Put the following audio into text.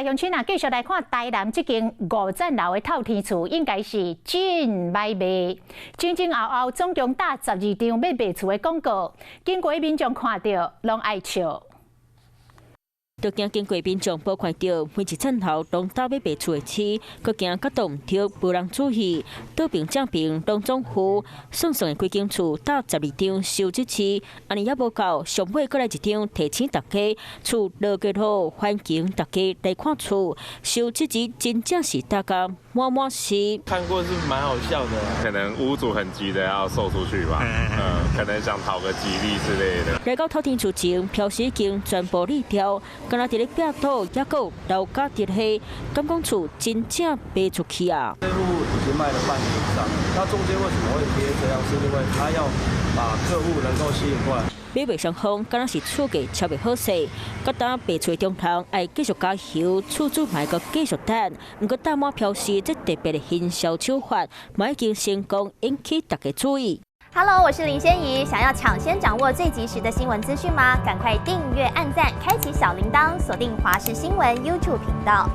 來鄉親啊，繼續來看台南這間五層樓的透天厝，應該是真䆀賣。前前後後總共貼12張欲賣厝的廣告，經過民眾看著攏愛笑。就驚經過民眾無看著每一層樓攏貼欲賣厝的市，閣驚角度毋著，無人注意，倒爿正爿攏總付，算算的規間厝貼十二張收這市，按呢猶無夠，上尾閣來一張提醒大家，厝落價囉，歡迎大家來看厝，收這錢真正是大家滿滿是。看過是蠻好笑的，可能屋主很急著要售出去吧，可能想討個吉利之類的。來到透天厝前，標示已經全部裂掉。敢若佇咧壁堵，猶閣有樓跤跌下，敢講厝真正賣出去啊！這戶已經賣了半年以上，那中間為什麼會貼這樣？是因為他要把客戶能夠吸引過來。買賣雙方敢若是厝價超袂好勢，覺得賣厝的中頭愛繼續加油，厝主嘛閣繼續等。毋過貼滿標示這特別的行銷手法，嘛已經成功引起大家注意。 Hello，我是林仙怡。想要搶先掌握最及時的新聞資訊嗎？趕快訂閱、按讚、開啟小鈴鐺，鎖定華視新聞 YouTube 頻道。